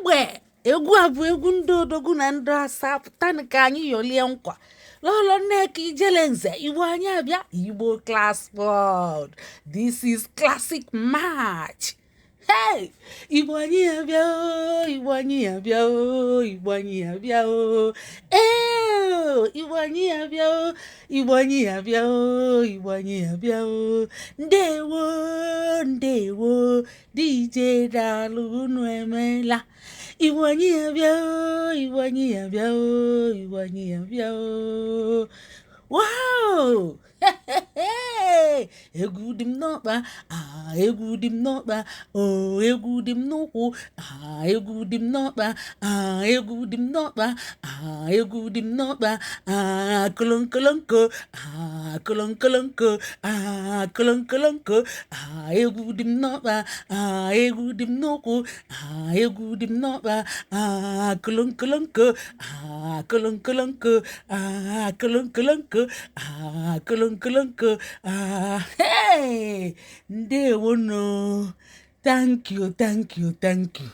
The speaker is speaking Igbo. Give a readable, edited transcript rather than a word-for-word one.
Egbe egwu a bụ egwu ndị odogwu na ndị asa. Pụtanụ ka anyị yọlie nkwa. Lọlọ Nneka Ijelenze, Igbo anyị abịa. Igbo Class World, this is classic match. Hey, Igbo anyị abịa o, Igbo anyị abịa o, Igbo anyị abịa o. Ee, Igbo anyị abịa o, Igbo anyị abịa o, Igbo anyị abịa o. Ndewo, ndewo, DJ, daalụ, unu emeela. Igbo anyị abịa o, Igbo anyị abịa o, Igbo anyị abịa o. Wow! Egwu dị m n'ọkpa, ah, egwu dị m n'ọkpa, oh, egwu dị m n'ụkwụ, ah, egwu dị m n'ọkpa, ah, egwu dị m n'ọkpa, ah, egwu dị m n'ọkpa, ah, kolonkolonko, ah, kolonkolonko, ah, kolonkolonko, ah, egwu dị m n'ọkpa, ah, egwu dị m n'ụkwụ, ah, egwu dị m n'ọkpa, ah, kolonkolonko, ah, kolonkolonko, ah, kolonkolonko, ah, kolonkolonko, ah. Hey, ndewonu. Thank you, thank you, thank you.